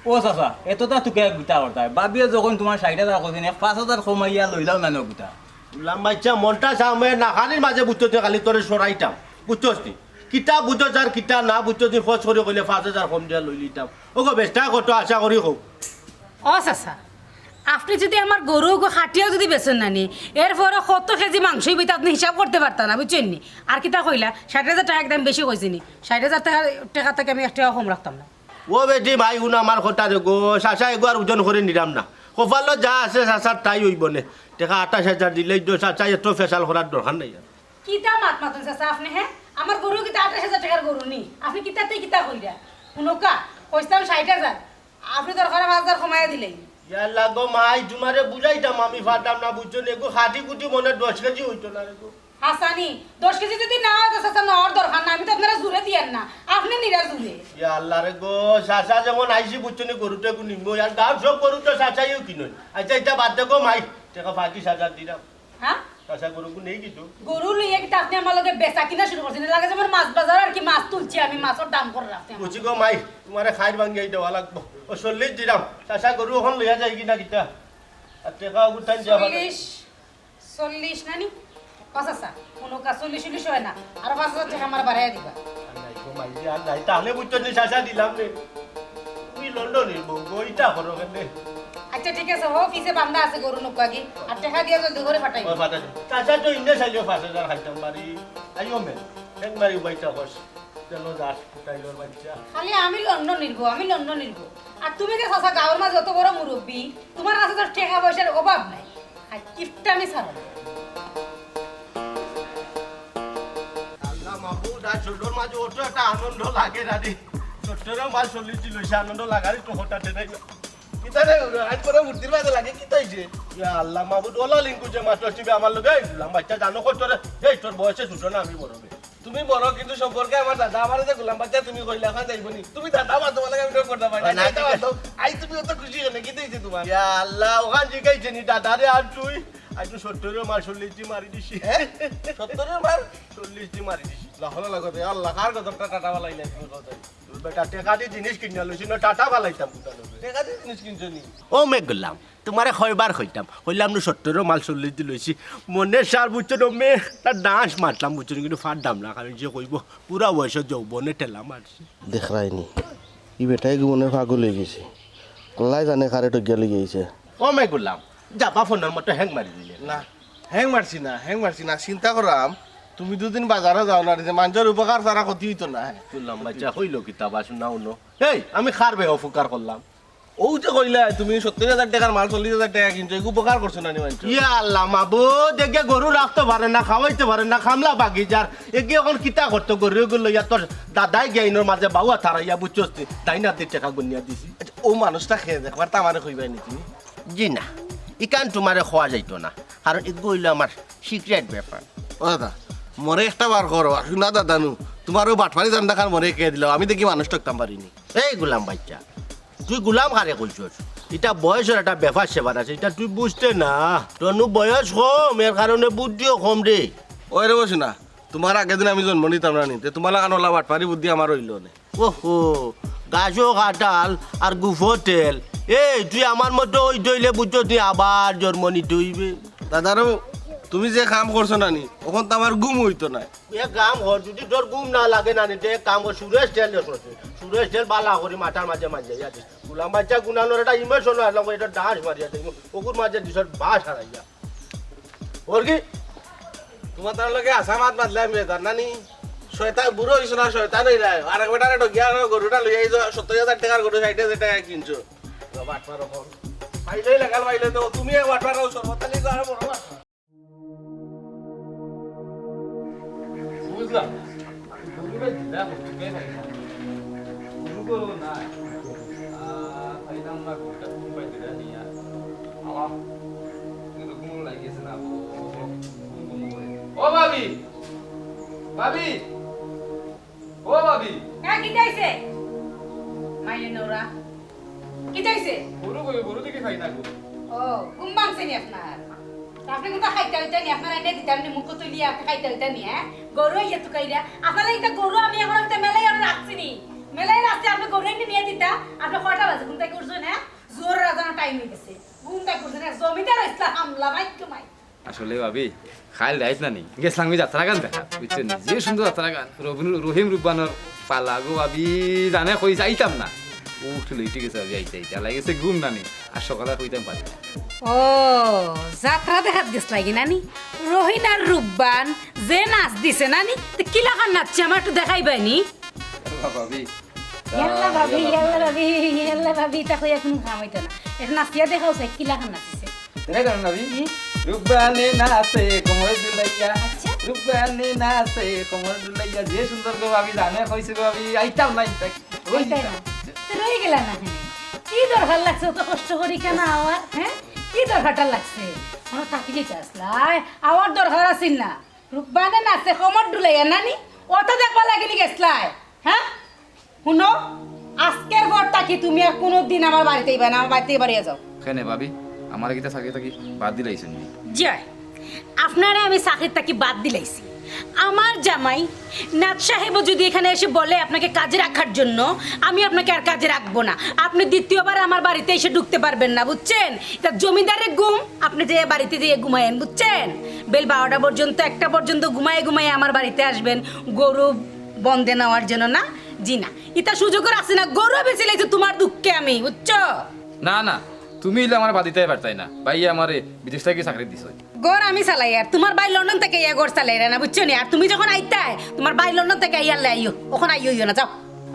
ও চাচা, এততা তুকে এক গুতা করতায়। ভাবিয়ে যখন তুমার ষাইট হাজার কইছইন, এক পাঁচ হাজার কমাইয়া লইলাও না নে গুতা। গুলাম বাইচ্চা, মনটা চা, অমে নাখানির মাঝে বুঝছস নি, খালি তোরে সরাইতাম। বুঝছস নি? কিতা বুঝছস আর কিতা না বুঝছস নি, ফস করি কইলে পাঁচ হাজার কম দিয়া লইলিতাম। ওগো, বেচতা কত আশা করি কও। ও চাচা, আপনে যুদি আমার গরু ওগু কাটিয়াও যুদি বেচইন না নি, এরপরে কত কেজি মাংস অইবো ইতা আপনে হিসাব করতে পারতা না, বুঝছইন নি? আর কিতা কইলা, ষাইট হাজার টেকা একদম বেশি কইছি নি, ষাইট হাজার টেকা, টেকা থাকি আমি এক টেকাও কম রাখতাম না। ও বেটি ভাই, হুনো আমার কথা রে গো, চাচা এগু আর ওজন করি নিরাম না। কপালো যা আছে চাচার তাই অইবো নে। টেকা আটাইশ হাজার দিলেই তো চাচা, এত ফেশাল করার দরকার নাই আর। কিতা মাত মাতইন চাচা আপনে, হে? আমার গরু কিতা আটাইশ হাজার টেকার গরু নি? আপনে কিতাতে কিতা কইরা? হুনউক্কা, কইছলাম ষাইট হাজার, আপনে দরকার পাঁচ হাজার কমাইয়া দিলাইন। ইয়াল্লা গো মাই, তুমারে বুঝাইতাম আমি পারতাম না, বুঝছো নি? এগু কাটি কুটি মনে দশ কেজি অইতো না রে গো। হাছানি, দশ কেজি যুদি না অয় তো চাচা নেওয়ার দরকার না, আমি তো আপনারে জুরে দিয়ার না, আপনে নিরা জুরে। ইয়াল্লা রে গো, চাচা যেমন আইছি বুঝছো নি, গরু তো এগু নিমু, আর গাঁওর সব গরু তো চাচাইও কিনইন। আচ্ছা, ইতা বাদ দে গো মাই, টেকা পঁচিশ হাজার দিলাম। হ্যাঁ? চাচা, গরুগু নেই কিন্তু। গরু লইয়া কিতা আপনে আমার লগে বেচা কিনা শুরু করছইন? লাগে যেমন মাছ বাজার আর কি, মাছ তুলছি আমি, মাছর দাম করে রাখছি আমার। বুঝছি গো মাই, তুমারে খাইর ভাঙ্গিয়া দেওয়া লাগবো। ও চল্লিশ দিলাম, চাচা গরু অখন লইয়া যাইগি না কিতা? আর টেকা অগুর টাইম দিয়া চল্লিশ, চল্লিশ নানি? ও চাচা, হুনউক্কা, চল্লিশ উল্লিশ অয় না, আরো পাঁচ হাজার টেকা আমারে বাড়াইয়া দিবা। আর নাই গো মাই, আর নাই, তাইলে বুঝছো নি চাচা দিলাম নে। তুমি লন্ডনির বউ গো, ইতা করো কেনে? আচ্ছা, ঠিক আছে, হো, পিছে বান্দা আছে গরু নৌকা গি, আর টেকা দিয়া জলদি করি পাঠাইও। ওই পাঠাই দিও। চাচা তো ইন্নে চাইলেও পাঁচ হাজার খাইতাম পারি। আইও মে, এক মারি উবাইতা কস। চলো যাস, ফুটাইলর বাচ্চা। খালি আমি লন্ডনির বউ, আমি লন্ডনির বউ। আর তুমি যে চাচা গাঁওর মাঝে অত বড় মুরব্বি, তুমার কাছে তো টেকা পয়সার অভাব নাই। আর কিপটামি ছাড়ো না। আল্লাহ মাবুদ, আজ ষোলোর মাঝে অত একটা আনন্দ লাগে না রে। সত্তরের মাল চল্লিশ দিল, সে আনন্দ লাগারই তো হঠাৎ নাই। কিতা রে, আজ পরে মূর্তির মাঝে লাগে, কিতা অইছে? ইয়া আল্লাহ মাবুদ, ওলা লিঙ্কু যে মাত্র আসবে আমার লগে, এই গুলাম বাচ্চা জানো কত রে? এই তোর বয়সে ছোট না, আমি বড় বে। তুমি বড়, কিন্তু সম্পর্কে আমার দাদা, আমার যে গুলাম বাচ্চা তুমি কইলা, ওখানে যাইবো নি? তুমি দাদা মাতো বলে আমি ডর করতাম পারি না। না, দাদা ঠিক আছে। মাতো, আই তুমি অত খুশি হলে কি দিয়েছি তোমার? ইয়া আল্লাহ, ওখান জিগাইছে নি দাদা রে, আর তুই? আই তো সত্তরের মাল চল্লিশ দি মারি দিছি। হ্যাঁ? সত্তরের মাল? চল্লিশ দি মারি দিছি। লাহলা লাগো রে, আল্লাহ, কার গজবটা টাটা বালাই নাই তুমি কথা। তোর বেটা টেকা দি জিনিস কিনিয়া লইছি না, টাটা বালাইতাম কোথা লইবে? টেকা দি জিনিস কিনছো নি? ও মে গুলাম, তুমারে কয়বার কইতাম, কইলাম নু সত্তরের মাল চল্লিশ দি লইছি। মনে সার বুঝছো না, মে তার ডান্স মারলাম বুঝছো না, কিন্তু ফার দাম না, কারণ যে কইবো পুরা বয়সে যৌবনে ঠেলা মারছি। দেখরায়নি, ই বেটায় কি মনে পাগল অইগেছে, আল্লায় জানে কারে ঠগিয়া লইয়া আইছে। ও মে গুলাম, যাবা ফোনের মতো হ্যাং মারি দিলে। না, হ্যাং মারছি না, হ্যাং মারছি না, চিন্তা করাম, তুমি দুদিন বাজারো যাও না, যে মানষর উপকার ছাড়া ক্ষতি অইতো না। তুই লম্বা চা হইল কিতা বা শুনাও নো। এই, আমি কার বে উপকার করলাম? ও যে কইলা, তুমি সত্তর হাজার টেকার মাল চল্লিশ হাজার টেকা কিনছো, এগু উপকার করছো না নি মানষর? ইয়া আল্লাহ মাবুদ, এগে গরু রাখতো পারে না, খাওয়াইতো পারে না, কামলা বাগি যার। এগে অখন কিতা করতো গরু এগু লইয়া? তোর দাদায় গিয়া ইনোর মাঝে বাউয়া থারাইয়া বুঝছস নি? তাই না, টেকা গুনিয়া দিছি। আচ্ছা, ও মানুষটা খেয়ে দেখবার তা আমারে কইবায় নি তুমি? জি না, ইখান তুমারে কওয়া যাইতো না, কারণ এগু অইলো আমার সিক্রেট ব্যাপার। ও দাদা, মরে একটা বার করো, আর শুনা দাদা নু, তুমার ও বাটপারি ধান্দা খান মরে কে দিলাও, আমি দেখি মানুষ ঠকতাম পারি নি। এই গুলাম বাইচ্চা, তুই গুলাম কারে কইছস? ইটা বয়সর একটা ব্যাপার স্যাপার আছে, ইটা তুই বুঝতে না। তোর নু বয়স কম, এর কারণে বুদ্ধিও কম রে। ওই রে বসু না, তুমার আগে দিন আমি জন্ম নিতাম না নি, তে তুমার লাখান ওলা বাটপারি বুদ্ধি আমার অইলো নে। ওহো, গাছো কাঁঠাল আর গুফো তেল। এই, তুই আমার মতো অইতে অইলে বুঝছস নি আবার জন্ম নিতে অইবে। দাদারু, তুমি যে কাম করছো না নি, অখন তো আমার ঘুম অইতো নায়। এক কাম কর, যুদি তোর ঘুম না লাগে না নি, তে এক কাম কর, সুরেশ তেল দে করছে। সুরেশ তেল বালা করি মাথার মাঝে মাঝে ইয়া দিস। গুলাম বাইচ্চা গুনানোর একটা ইমোশন আসলাম, এটা ডান্স মারিয়া দিস। ওগুর মাঝে দিস বাস হারাইয়া। ওর কি? তুমার তার লগে আশা মাত বাদলে আমি বেজার না নি? শয়তান বুড়ো অইছো না, শয়তান অই যায়। আর এক বেটারে ঠগিয়া আনো, গরুটা লইয়া আইছো, সত্তর হাজার টেকার গরু ষাইট হাজার টেকা কিনছো। বাটপার অখন। পাইলে লাগাল পাইলে তো তুমি এক বাটপার অও, সর্বতালি তো আরো বড় বাটপার। বুঝলাম। গরুটা দিলা, গরু গরু না। আহ, আমরা ঘুমটা ঘুম পাই দিলা নিয়া। আহ, কিন্তু ঘুম লাগি গেছে না, ও, ও, ঘুম ঘুম করে। ও ভাবি, ভাবি, ও ভাবি। হ্যাঁ, কিতা অইছে? মাইরে নৌরা। কিতা অইছে? গরু কই, গরু দেখি পাই না গো। ও, ঘুম ভাঙছে নি আপনার? তা আপনি কিন্তু খাইতা অইতা নি, আপনার আইনা দিতাম নি, মুখ তুলিয়া আপনি খাইতা অইতা নি, হ্যাঁ? গরু ইয়া তুকাইরা। আপনার ইটা গরু আমি এখন একটা মেলাই আমি রাখছি নি। মেলাই রাখছি, আপনি গরু এনে নিয়ে দিতা। আপনি কয়টা বাজে? ঘুম থেকে উঠছেন, হ্যাঁ? জোর রাজানো টাইম হয়ে গেছে। ঘুম থেকে উঠছেন, হ্যাঁ? জমিদার ইসলাম হামলা, মাইক তো মাইক। আসলে ভাবি, খাইল রাইত না নি, গেছিলাম আমি যাত্রা গান দেখা, বুঝছেন নি? যে সুন্দর যাত্রা গান, রবিন-, রহিম রুব্বানর পালা গো ভাবি, জানে কই যাইতাম না। উঠ লইতে গেছে ভাবি, আইতে আইতে, আলাই গেছে ঘুম না নি, আর সকালে কইতাম পারি না। ও, যাত্রা দেখাত গেছলাগি না নি? রহিন আর রুব্বান যে নাচ দিছে না নি? তো কিলাখান নাচছে আমার একটু দেখাইবায় নি? আল্লাহ ভাবি। ইয়াল্লা ভাবি, ইয়াল্লা ভাবি, ইয়াল্লা ভাবি, ইটা কইয়া কুনু কাম অইতো না। এটা নাচিয়া দেখাও চাই, কিলাখান নাচিছে। দেখাই দেন না ভাবি। হুম। রুব্বানে নাচে কোমর দুলাইয়া। আচ্ছা। রুব্বানে নাচে কোমর দুলাইয়া। যে সুন্দর গো ভাবি, জানে কইছে গো ভাবি, আইতাম না, আইতাম। ওই আইতাম না। তো রই গেলা না কেনে? কি দরকার লাগছে অত কষ্ট করি কেনে আওয়ার, হ্যাঁ? কি দরকারটা লাগছে? আমার থাকি যেতে আসলাই, আওয়ার দরকার আছিল না। রুব্বানে নাচে কোমর দুলাইয়া না নি? অতা দেখবার লাগি নি গেছলায়, হ্যাঁ? হুনো, আজকের পর থাকি তুমি আর কুনুদিন আমার বাড়িত আইবায় না, আমার বাড়ি থাকি বারইয়া যাও। কেনে ভাবি, আমারে কিতা চাকরি থাকি বাদ দিলাইছইন নি? জি অয়, আপনারে আমি চাকরি থাকি বাদ দিলাইছি। আমার জামাই নাথ সাহেবও যদি এখানে এসে বলে আপনাকে কাজে রাখার জন্য, আমি আপনাকে আর কাজে রাখবো না। আপনি দ্বিতীয়বার আমার বাড়িতে এসে ঢুকতে পারবেন না, বুঝছেন? ইটা জমিদারের ঘুম, আপনি যে বাড়িতে যেয়ে ঘুমায়েন, বুঝছেন? বেল বারোটা পর্যন্ত, একটা পর্যন্ত ঘুমায়ে ঘুমায়ে আমার বাড়িতে আসবেন, গরু বন্দে নেওয়ার জন্য না? জি না, ইটা সুযোগও রাখছি না, গরু বেচিলাইছি তোমার দুঃখে আমি, বুঝছো? না, না, তুমি অইলে আমারে বাদ দিতায় পারতায় না। ভাইয়ে আমারে বিদেশ থাকি চাকরি দিছে। ঘর আমি চালাই আর তোমার ভাই লন্ডন থাকি আইয়া ঘর চালাইরা না, বুঝছো নি? আর তুমি যখন আইতায়, তোমার ভাই লন্ডন থাকি আইয়ার লাই আইও, অখন আইও অইও না, যাও।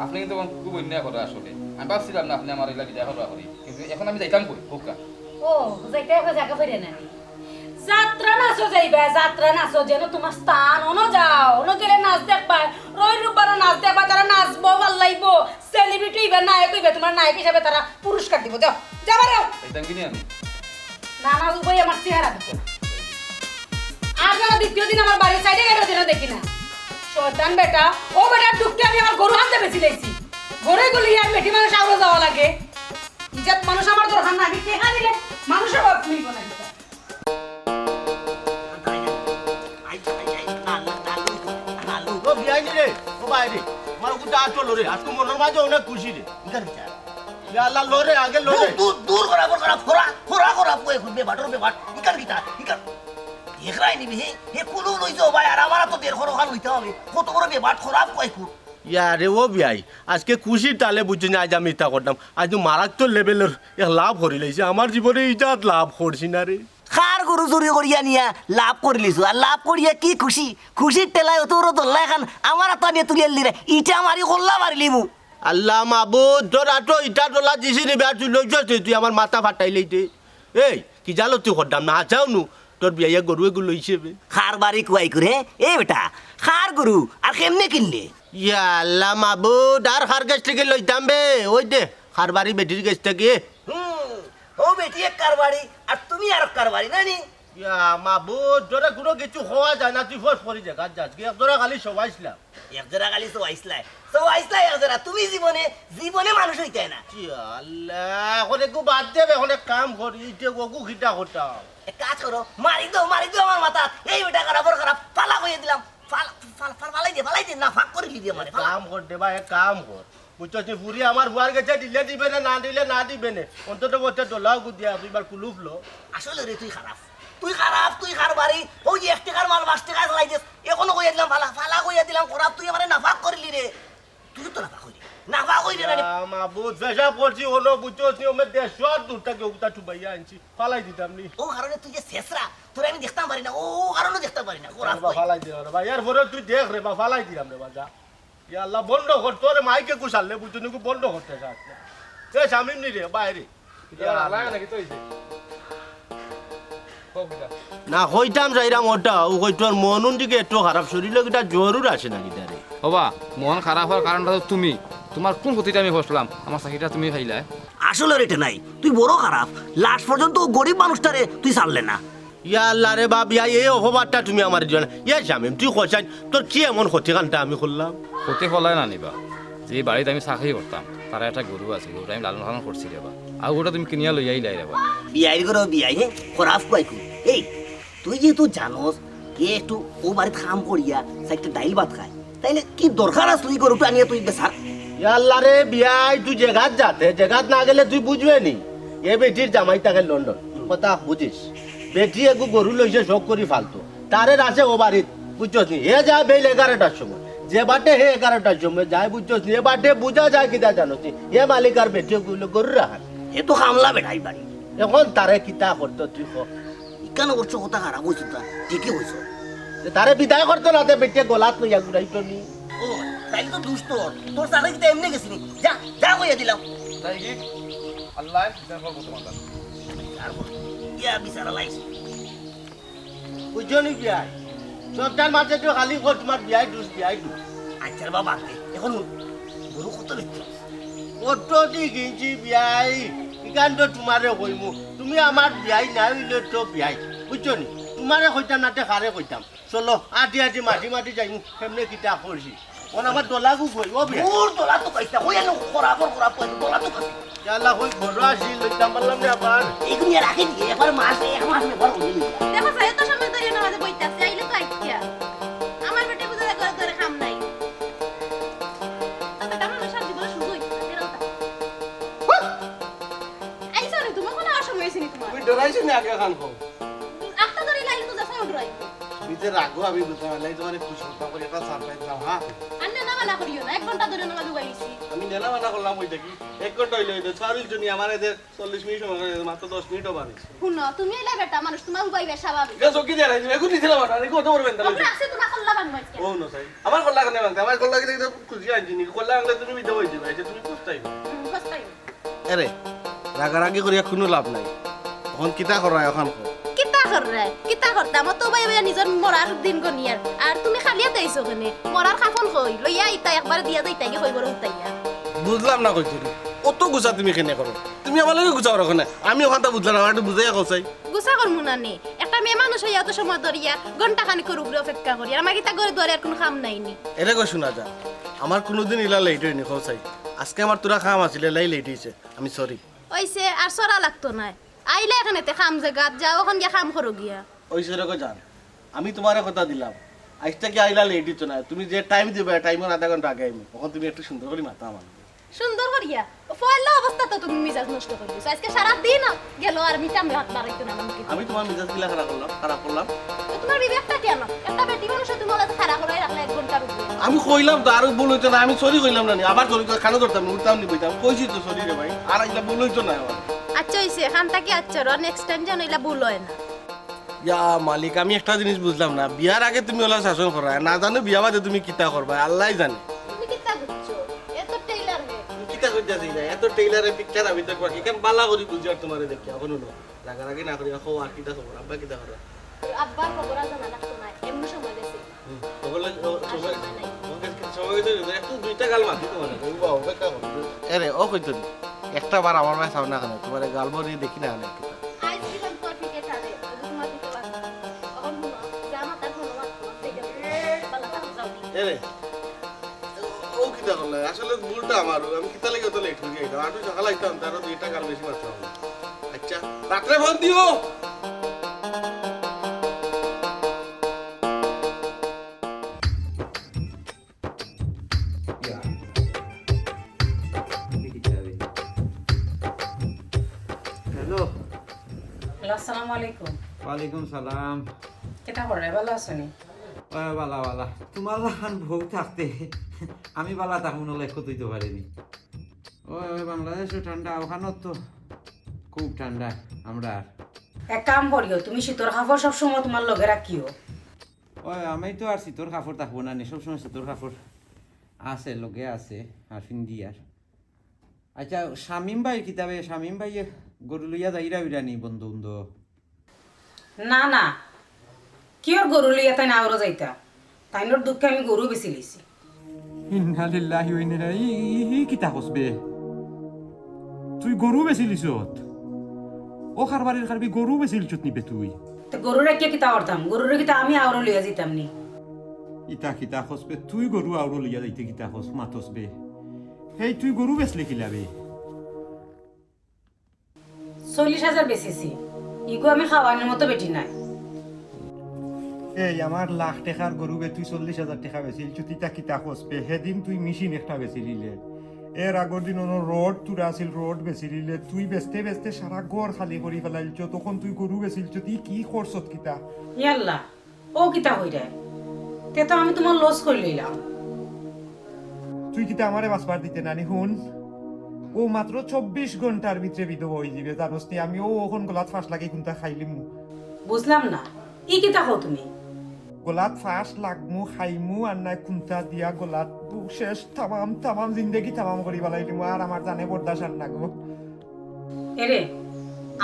আপনি কিন্তু অখন খুব অন্যায় কররা আসলে। আমি ভাবছিলাম না আপনি আমার ইলা বিদায় কররা করি, কিন্তু অখন আমি যাইতাম কই, বুকা। ও, যাইতায় কই, জাগা পাইরা না নি? যাত্রা নাচো যাইবায়, যাত্রা নাচো, যেন তোমার স্থান, অনো যাও, অনো গেলে নাচ দেখবায়, রই রুব্বানর নাচ দেখবায়, তারা নাচবো, ভাল্লাইবো, সেলিব্রিটি অইবা, নায়ক অইবা, তোমার নায়ক হিসাবে তারা পুরস্কার দিবো, যাও, যাও বারো। যাইতাম কি নি আমি? না, না, উবাই আমার চেহারা দেখো। আর যেন দ্বিতীয় দিন আমার বাড়ির সাইডে গেলে যেন দেখি না। শয়তান বেটা, ও বেটার দুঃখে আমি আমার গরু আনতে বেচিলাইছি। গরু গুলি আর বেটি মানুষ আউরে যাওয়া লাগে। ইজ্জত মানুষ আমার দরকার না, আমি টেকা দিলে মানুষের বাপ মিলবো না। ও বিয়াইনি রে, ও বাইরে, আমার ওগুলো আটো লরে, আজকে মনর মাঝে অনেক খুশি রে। ইকার বিচার। ইয়া আল্লাহ, লরে, আগে লরে। দূর, দূর, দূর করা, বড় করা, ফোরা, ফোরা করা, পুয়ে খুলবে, বাটর বে বাট। ইকার বিচার, ইকার। দেখরায় নিবি, হে, হে কুলু লইছে, ও ভাই, আর আমার তো দেড় খরো খান লইতে হবে। কত বড় বে বাট, খরাপ কয় খুব। ইয়া রে, ও বিয়াই, আজকে খুশির তালে বুঝছি না, আজ আমি ইতা করতাম। আজ তো মারাত্মক লেভেলর এক লাভ করি লাইছি। আমার জীবনে ইজাত লাভ করছি না রে। কার গরু চুরি করিয়া নিয়া লাভ করিলিছু, আর লাভ করিয়া কি খুশি, খুশির ঠেলায় অত বড় দল্লা এখান আমার আতো আনিয়া তুলিয়া দিলে, ইটা মারি কল্লা মারিলিমু। আল্লাহ মাবুদ, তোর আটো ইটা ডলা দিছি নি বে, আর তুই লইছস নি, তুই আমার মাথা ফাটাইলেই দে। এই, কি জানো তুই করতাম না, হাছাও নু, তোর বিয়াইয়ে গরু এগু লইছে বে। কার বাড়ি কুয়াই করে, এ বেটা, কার গরু, আর কেমনে কিনলে? ইয়া আল্লাহ মাবুদ, আর কার গেছ থাকি লইতাম বে, ওই দে, কার বাড়ি বেটির গেছ থাকি। হুম, ও বেটি এক কারবারি, আর তুমি আর এক কারবারি, না নি? ইয়া মাবুদ, তোরে কুনু কিছু কওয়া যায় না, তুই ফস করি জাগাত যাস। কি এক জোড়া খালি সবাইছলাম। এক জোড়া খালি সবাইছলায়। সবাইছলায় এক জোড়া। তুমি জীবনে, জীবনে মানুষ অইতায় না। ইয়া আল্লাহ, অখন এগু বাদ দে বে, অখন এক কাম করি, ইতে ওগু কিতা করতাম? এক কাজ করো, মারি দেও, মারি দেও আমার মাথাত। এই বেটা খারাপর খারাপ, ফালা কইয়া দিলাম। ফাল-, ফাল-, ফাল-, ফালাই দে, ফালাই দে, না ফাক করিলি দে আমারে, ফালা। কাম কর দে বা, এক কাম কর। বুঝছস নি, ফুরি আমার ফুয়ার গেছে দিলে দিবে না, না দিলে না দিবে না। অন্তত পক্ষে ডলাও গুদিয়া, তুই এবার কুলুপ ল। আসলে রে, তুই খারাপ। তুই খারাপ, তুই কারবারি। ওই যে এক টেকার মাল পাঁচ টেকায় চালাই দিস। অখনো কইয়া দিলাম ফালা, ফালা কইয়া দিলাম খারাপ, তুই আমারে নাফাক করিলি রে। তুই তো নাফাক কইলি। নাফাক কইলি না রে। ইয়া মাবুদ, পেশাব করছি, অনো বুঝছস নি, ওমে দেড়শো দূর থাকি ওগুতা চুবাইয়া আনছি। ফালাই দিতাম নি। ও কারণে তুই যে শেষরা, তোরে আমি দেখতাম পারি না, ও, ও কারণে দেখতাম পারি না। খারাপ বা কই। ফালাই দিলাম রে বা, এর পরে তুই দেখ রে বা, ফালাই দিলাম রে বা, যা। ইয়া আল্লাহ, বন্ধ কর, তোর মাইকে কুশাল লে, বুঝতে নুকু বন্ধ করতে চাস না। এ শামিম নি রে, বাইরে। ইয়া আল্লাহ, লাগে নাকি তো হইছে? কও কিতা? না, কইতাম চাইরাম ওটা, ও কই তোর মন উন দিকে একটু খারাপ, শরীরে কিতা জ্বর উর আছে নাকি তারে? ওবা, মন খারাপ অওয়ার কারণটা তো তুমি। তোমার কুন ক্ষতিটা আমি করছিলাম? আমার চাকরিটা তুমি খাইলায়। আসলে রেটে নাই, তুই বড় খারাপ। লাস্ট পর্যন্ত ও গরিব মানুষটারে তুই ছাড়লে না। ইয়া আল্লাহ রে বাপ, ইয়া এই অপবাদটা তুমি আমারে দিও না। ইয়া শামিম, তুই কইছাইন, তোর কি এমন ক্ষতিকানটা আমি করলাম? ক্ষতি ফলায় না নিবা, যে বাড়িত আমি চাকরি করতাম, তারা একটা গরু আছিল, গরুটা আমি লালন পালন করছি রেবা, আর গরুটা তুমি কিনিয়া লইয়া আইলাই রেবা। বিয়াইর ঘরো বিয়াই, হে, খরাফ কয় কু। এই, তুই যেহেতু জানোস, এ একটু ও বাড়িত কাম করিয়া চাইরটা ডাইল ভাত খায়, তাইলে কি দরকার আছে তুই গরুটা আনিয়া তুই বেচার? ইয়া আল্লাহ রে বিয়াই, তুই জেগাত যাতে, জেগাত না গেলে তুই বুঝবে নি। এ বেটির জামাই থাকে লন্ডন, কথা বুঝিস? বেটি এগু গরু লইছে শখ করি ফালতো, তারে রাখছে ও বাড়িত, বুঝছস নি? হে যায় বেইল এগারোটার সময়, যে বাটে হে এগারোটার সময় যায়, বুঝছস নি? এ বাটে বুঝা যায় কিতা জানোস নি? হে মালিক আর বেটি এগু অইলো গরুর রাখাল। এ তো কামলা বেটাই বাড়ি। এখন তারে কিতা করতো তুই ক? ইকান অবশ্য কথা খারাপ কইছো না, ঠিকই কইছো। যে তারে বিদায় করতো না, তে বেটিয়ে গলাত লইয়া ঘুরাইতো নি। ও, তাইলে তো দুষ তোর। তোর চাকরি কিতা এমনে গেছে নি? যা, যা কইয়া দিলাম। তাই কি? আল্লাহ বিচার করবো তোমার কাছে। বিচার করবো? ইয়া বিচার আল্লাহ। বুঝছো নি বিয়াই? সবটার মাঝে তো খালি কর তোমার বিয়াই দুষ, বিয়াই দুষ। আচ্ছা রে বাবা, এখন গরু কত বেচছো? কত দি কিনছি বিয়াই, ইখান তো তোমারে কইমু। তুমি আমার বিয়াই না অইলে তো বিয়াই, বুঝছো নি? তোমারে কইতাম না, তে কারে কইতাম? চলো, আটি আটি মাটি মাটি যাইমু, কেমনে কিতা করছি। ওন আমার দলাগু কই, ও বিয়াই। ওর দলা তো কইতা, কই এনে খরাফর খরাফ কই, দলা তো কই। ইয়াল্লা, কই বড় আসি, লইতাম পারলাম না আবার। এগুলি রাখি দিয়ে, একবার মাস, এক মাস ব্যবহার করে নিয়ে। দেখো, সাহেব তো সময় ধরে নামাজে বইতে আছে, আইলে তো আইসিয়া। আমার বেটে বুঝে দেখো, ধরে কাম নাই। তো বেটা মানুষ আর জীবনে সুযোগ হইতো না, বেরোতা। আইসো রে, তোমার কোনো অসময় হয়েছে নি তোমার? তুমি ডরাইছো নি আগে খান কম? আটটা ধরে লাইন তো যাচ্ছে, ডরাই। তুমি যে রাগো আমি বুঝতে পারলাই, তোমার একটু সন্তান করে একটা সারপ্রাইজ দাও, হ্যাঁ? আর নেনা বানা করিও না, এক ঘন্টা ধরে নামাজ উবাই দিছি। আমি নেনা বানা করলাম ওই দেখি, এক ঘন্টা হইলে হইতো, চার হইল জনি আমার এদের চল্লিশ মিনিট সময় করে, মাত্র দশ মিনিটও বাড়ি। হুনো, তুমি এলা বেটা মানুষ, তোমার উবাই বেশ স্বাভাবিক। ঠিক আছে, ওকে দিয়ে রাখি, এখন দিছিলাম আর, আমি কত বড় বেন্দা ওকে লইছি। রাখছি, তোমার কল্লা ভাঙবো আজকে। ও না, সাই। আমার কল্লা কেন ভাঙতে? আমার কল্লা কি দেখতে খুশি আনছি নি? কল্লা ভাঙলে তুমি বিধবা হইতে পারো, এটা তুমি পস্তাইবে। হুম, পস্তাইবে। এরে, রাগারাগি করিয়া কোনো লাভ নাই। এখন কিতা করা এখন কও? কিতা কররায়? কিতা করতাম? অত উবাই উবাই নিজর মরার দিন গনিয়ার। আর তুমি খালি আতে আইছো কেনে? মরার কাফন কই? লইয়া আইতা একবারে দিয়া যাইতা গি কই বড় উঠাইয়া। বুঝলাম না কইছো রে। অত গুছা তুমি কেনে করো? তুমি আমার লগে গুছা করো কেনে? আমি ওখানটা বুঝলাম না, আমার একটু বুঝাইয়া কও চাই। গুছা করমু না নি? একটা মেয়ে মানুষ হইয়া অত সময় ধরিয়া ঘন্টা খানিকর উপরে অপেক্ষা করি। আর আমার কিতা ঘরে দুয়ারে আর কোনো কাম নাই নি? এরে কই শোনা যা। আমার কোনোদিন ইলা লেট হয়নি, কও চাই। আজকে আমার তোরা কাম আছিল, এলাই লেট হইছে। আমি সরি। অইছে, আর সরা লাগতো নায়। আইলা এখানেতে কাম জাগাত, যাও ওখান গিয়া কাম করো গিয়া। ওই সেরকম যান, আমি তোমারে কথা দিলাম, আইজ থাকি আইলা লেট হইতো না। তুমি যে টাইম দিবা, টাইমর আধা ঘন্টা আগে আইমু। এখন তুমি একটু সুন্দর করি মাতা আমার লগে। সুন্দর করিয়া? ও পয়লা অবস্থা তো তুমি মিজাজ নষ্ট করি দিছো। আজকে সারা দিন গেল আর মিটা আমি হাত বাড়াইতো না আমাকে। আমি তোমার মিজাজ কিলা খারাপ করলাম? খারাপ করলাম? তো তোমার বিবেকটা কেন? একটা বেটি মানুষ তুমি ওলা খারাপ করাই রাখলে এক ঘন্টার উপরে। আমি কইলাম তো, আরো ভুল হইতো না, আমি সরি কইলাম না নি, আবার সরি কই, কানো ধরতাম না, উঠতাম নি, বইতাম, কইছি তো সরি রে ভাই, আর ইলা ভুল হইতো না আমার। আচ্ছা হইছে, এখান থাকি আচ্ছা, আর নেক্সট টাইম যেন ইলা ভুল হয় না। ইয়া মালিক, আমি একটা জিনিস বুঝলাম না, বিয়ার আগে তুমি ওলা শাসন করা, না জানো বিয়া বাদে তুমি কিতা করবা, আল্লাহ জানে। তুমি কিতা বুঝছো? এত টেইলার হে। তুমি কিতা কইতাছি না, এত টেইলারে পিকচার আমি তো করি, কেন বালা করি বুঝি আর তোমারে দেখি, এখন হলো রাগারাগি না করি, কও আর কিতা খবর, আব্বা কিতা করে? আব্বার খবর আর জানা লাগতো না, এমনি সময় গেছে। হুম, খবর লই-, ও, আর সময়, সময় নাই। তোমার কাছে সময় গেছে, একটু দুইটা গাল মাতি তোমার। ও বাবা, অপেক্ষা করো। এরে, ও কইতো নি, একটা বার আমার মাঝে চাও না কেন, তোমার এই গাল ভরিয়ে দেখি না কেন একটু। আইসক্রিম তো ফিকে খাবে, তোমার দিতে পারবো না। এখন হুনো, যা মাতার হুনো, মাত তোমার থেকে ভালো থাকো, যাও। এরে, ও, ও কিতা করলে? আসলে ভুলটা আমার, আমি কিতা লাগি অত লেট হয়ে যাইতাম? আটু সকাল আইতাম, তারও দুইটা গাল বেশি মারতাম। আচ্ছা, রাত্রে ফোন দিও। হ্যালো। হ্যালো, আসসালামু আলাইকুম। ওয়ালাইকুম সালাম। কিতা কররে, ভালা আছো নি? ওই, বালা, বালা। তোমার লাখান বউ থাকতে আমি বালা থাকমু না, লেখো তুই তো পারিনি। ওই, ওই, বাংলাদেশও ঠান্ডা, ওখানেও তো খুব ঠান্ডা। আমরা আর এক কাম করিও, তুমি শীতর কাপড় সবসময় তোমার লগে রাখিও। ওই, আমি তো আর শীতর কাপড় থাকবো না নি, সবসময় শীতর কাপড় আছে, লগে আছে, আর ফিন্দি আর। আচ্ছা, শামিম ভাই কিতাবে, শামিম ভাই গরু লইয়া যাইরা উইরা নি বন্ধু বন্ধু? না, না, কিওর গরু লইয়া তাইন আওরো যাইতা? তাইনর দুঃখে আমি গরু বেচি লইছি। ইন্না লিল্লাহি ওয়া ইন্না ইলাইহি, ই, ই, ই কিতা কস বে? তুই গরু বেচিলিছত? ও কারবারির কারবি, গরু বেচিলিছত নি বে তুই? তে গরু রাখিয়া কিতা করতাম? গরুরে কিতা আমি আওরো লইয়া যাইতাম নি? ইতা কিতা কস বে? তুই গরু আওরো লইয়া যাইতে কিতা কস, মাতস বে? হেই, তুই গরু বেচলে কিলা বে? চল্লিশ হাজার বেচিছি। ইগু আমি খাওয়ানির মতো বেটি নায়। এই আমার লাখ টেকার গরু বে, তুই চল্লিশ হাজার টেকা বেচিলিছত, ইতা কিতা কস বে? হেদিন তুই মেশিন একটা বেচিলিলে, এর আগর দিন অনো রড তুরা আছিল, রড বেচিলিলে, তুই বেচতে বেচতে সারা ঘর খালি করি ফালাইলিছত, তখন তুই গরু বেচিলিছত, ই কি করছত কিতা? ইয়াল্লা, ও কিতা কইরায়? তে তো আমি তুমার লস করি লইলাম। তুই কিতা আমারে বাঁচবার দিতে নানি? হুন, ও মাত্র চব্বিশ ঘন্টার ভিতরে বিধবা অইযিবে, জানোস নি? আমি ও অখন গলাত ফাঁস লাগাই কুন্তা খাইলিমু। বুঝলাম না, ই কিতা কও তুমি? গলাত ফাঁস লাগমু, খাইমু, আর নায় কুন্তা দিয়া গলাত বু-, শেষ, তামাম, তামাম জিন্দেগি তামাম করি ফালাইলিমু, আর আমার জানে বরদাস্ত আর না গো। এরে,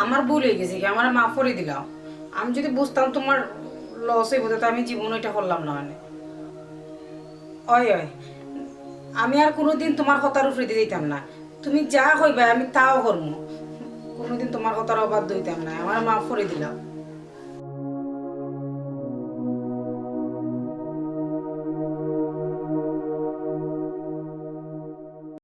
আমার ভুল অইগেছে গি, আমারে মাফ করি দিলাও। আমি যুদি বুঝতাম তুমার লস অইবো, তে আমি জীবনও ইটা করলাম না অনে। অয়, অয়, আমি আর কুনুদিন তুমার কথার উপরেদি যাইতাম না। তুমি যা কইবায় আমি তাও করমু। কুনুদিন তুমার কথার অবাধ্য অইতাম না। আমারে মাফ করি দিলাও।